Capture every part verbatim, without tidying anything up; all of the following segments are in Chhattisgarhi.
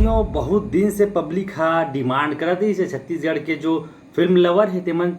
बहुत दिन से पब्लिक हा डिमांड करत रहिस हे, छत्तीसगढ़ के जो फिल्म लवर हे तेमन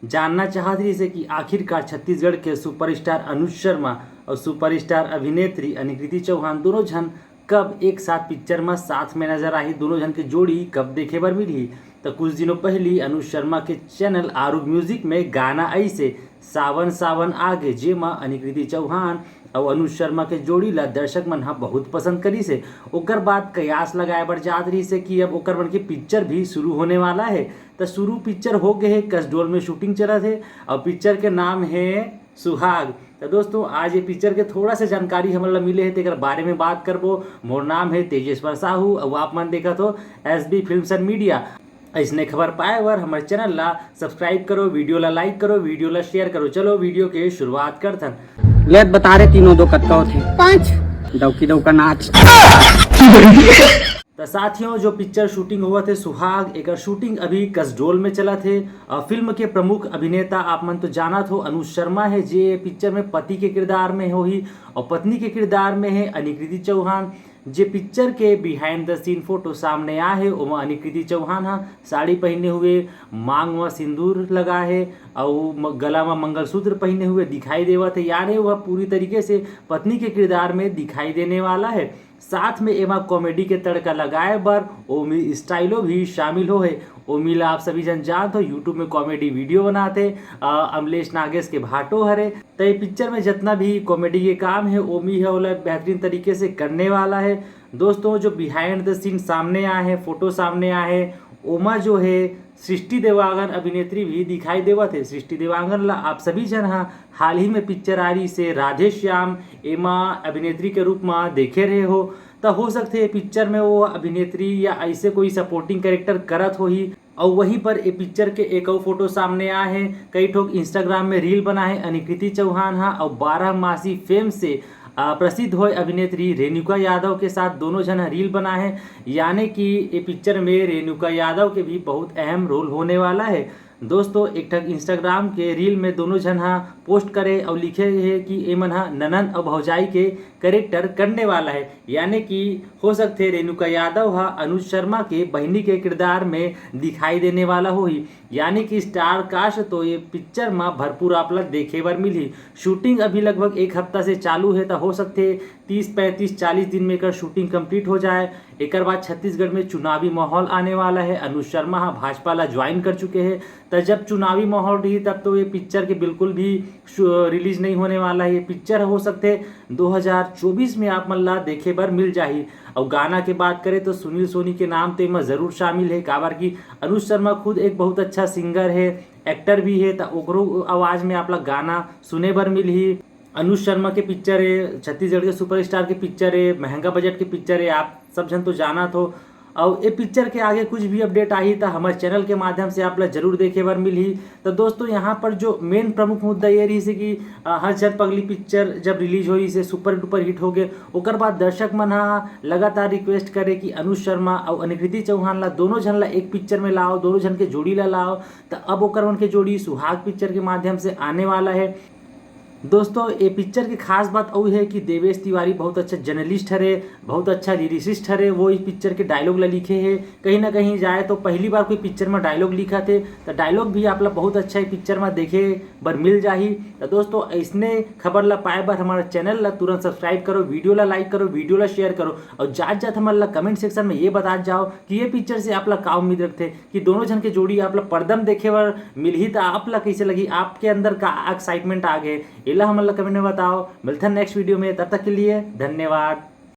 जानना चाहत रहिस हे कि आखिरकार छत्तीसगढ़ के सुपरस्टार अनुज शर्मा और सुपरस्टार अभिनेत्री अनिकृति चौहान दोनों झन कब एक साथ पिक्चर में साथ में नजर आही, दोनों झन के जोड़ी कब देखे बर मिलही। तो कुछ दिनों पहली अनुज शर्मा के चैनल आरूग म्यूजिक में गाना आइस हे सावन सावन आगे, जेमा अनिकृति चौहान अउ अनुज शर्मा के जोड़ी ला दर्शक मन ह बहुत पसंद करिस हे। ओकर बाद कयास लगाए बर जात रहिस हे कि अब ओकर मन के पिक्चर भी शुरू होने वाला हे। त शुरू पिक्चर हो गए हे, कसडोल में शूटिंग चलत हे अउ पिक्चर के नाम हे सुहाग। त दोस्तों, आज ये पिक्चर के थोड़ा सा जानकारी हमन ला मिले हे, तेकर बारे में बात करबो। मोर नाम हे तेजेश्वर साहू अउ आप मन देखत हो S B films and media. अइसने खबर पाए बर हमर चैनल ला सब्सक्राइब करो, वीडियो ला लाइक करो, वीडियो ला शेयर करो। चलो वीडियो के शुरुआत करथन। ले बता रे तीनों दो कतका होथे? पाँच। डौकी डौका नाच। त साथियों, जो पिक्चर शूटिंग होवत हे सुहाग, एकर शूटिंग अभी कसडोल में चलत हे। अ, फिल्म के प्रमुख अभिनेता आप मन तो जानत हो अनुज शर्मा हे, जे पिक्चर में पति के किरदार में होही अउ पत्नी के किरदार में हे अनिकृति चौहान। जे पिक्चर के बिहाइंड द सीन फोटो सामने आ हे, ओमा अनिकृति चौहान ह साड़ी पहिने हुए, मांग म सिंदूर लगा हे अउ म-, गला म मंगलसूत्र पहिने हुए दिखाई देवत हे, यानी वह पूरी तरीके से पत्नी के किरदार में दिखाई देने वाला हे। साथ में एमा कॉमेडी के तड़का लगाए बर ओमी स्टाइलो भी शामिल हो हे। ओमी ला आप सभी झन जानत हो, YouTube में कॉमेडी वीडियो बनाथे, अ, अमलेश नागेश के भाटो हरे। त ये पिक्चर में जितना भी कॉमेडी के काम हे, ओमी ह ओला बेहतरीन तरीके से करने वाला हे। दोस्तों, जो बिहाइंड द सीन सामने आए हे, फोटो सामने आए हे, ओमा जो हे सृष्टि देवांगन अभिनेत्री भी दिखाई देवत हे। सृष्टि देवांगन ला आप सभी झन ह हाल ही में पिक्चर आ रहिस हे राधे श्याम, एमा अभिनेत्री के रूप म देखे रहे हो। त हो सकथे ये पिक्चर में वो अभिनेत्री या ऐसे कोई सपोर्टिंग कैरेक्टर करत होही। अउ वहीं पर ये पिक्चर के एक अउ फोटो सामने आ हे, कई ठोक Instagram में रील बना हे अनिकृति चौहान हा अउ बारह मासी फेम से, आ, प्रसिद्ध होए अभिनेत्री रेणुका यादव के साथ दोनों झन ह रील बना हे, यानी कि ये पिक्चर में रेणुका यादव के भी बहुत अहम रोल होने वाला हे। दोस्तों, एक ठक Instagram के रील में दोनों झन ह पोस्ट करे अउ लिखे हे कि एमन ह ननंद अउ भौजाई के कैरेक्टर करने वाला हे, यानी कि हो सकथे रेणुका यादव ह अनुज शर्मा के बहिनी के किरदार में दिखाई देने वाला होही। यानी कि स्टार कास्ट तो ये पिक्चर म भरपूर आप ला देखे बर मिलही। शूटिंग अभी लगभग एक हफ्ता से चालू हे, त हो सकथे तीस, पैंतीस, चालीस दिन में एकर शूटिंग कंप्लीट हो जाए। एकर बाद छत्तीसगढ़ में चुनावी माहौल आने वाला हे। अनुज शर्मा ह भाजपा ला ज्वाइन कर चुके हे, त जब चुनावी माहौल रही तब तो ये पिक्चर के बिल्कुल भी शु-, रिलीज नहीं होने वाला हे। ये पिक्चर हो सकथे दो हज़ार चौबीस में आप मन ला देखे बर मिल जाही। अउ गाना के बात करें तो सुनील सोनी के नाम तो एमा जरूर शामिल हे, काबर कि अनुज शर्मा खुद एक बहुत अच्छा सिंगर हे, एक्टर भी हे, त ओकरो आवाज में आप ला गाना सुने बर मिलही। अनुज शर्मा के पिक्चर हे, छत्तीसगढ़ के सुपरस्टार के पिक्चर हे, महंगा बजट के पिक्चर हे, आप सब झन तो जानत हो। अउ ए पिक्चर के आगे कुछ भी अपडेट आही त हमर चैनल के माध्यम से आप ला जरूर देखे बर मिलही। त दोस्तों, यहाँ पर जो मेन प्रमुख मुद्दा ये रहिस हे कि, अ, हर झन पगली पिक्चर जब रिलीज होइस हे, सुपर डुपर हिट हो गे, ओकर बाद दर्शक मन ह लगातार रिक्वेस्ट करे कि अनुज शर्मा अउ अनिकृति चौहान ला, दोनों झन ला एक पिक्चर में लाओ, दोनों झन के जोड़ी ला लाओ। त अब ओकर मन के जोड़ी सुहाग पिक्चर के माध्यम से आने वाला हे। दोस्तों, ये पिक्चर के खास बात अउ हे कि देवेश तिवारी बहुत अच्छा जर्नलिस्ट हरे, बहुत अच्छा लिरिसिस्ट हरे। वो इस पिक्चर के डायलॉग ला लिखे हे। कहीं ना कहीं जाए तो पहली बार कोई पिक्चर में डायलॉग लिखत हे, त डायलॉग भी आप ला बहुत अच्छा ये पिक्चर में देखे बर मिल जाही। त दोस्तों, ऐसने खबर ला पाए बर हमारा चैनल ला तुरंत सब्सक्राइब करो, वीडियो ला लाइक करो, वीडियो ला शेयर करो, अउ जात जात हमन ला कमेंट सेक्शन में ये बतात जाओ कि ये पिक्चर से आप ला का उम्मीद रखथे, कि दोनों झन के जोड़ी आप ला पर्दा म देखे बर मिलही त आप ला कइसे लगही, आपके अंदर का एक्साइटमेंट आ गे, एला हमन ला कमेंट में बताओ। मिलथन नेक्स्ट वीडियो में, तब तक के लिए धन्यवाद।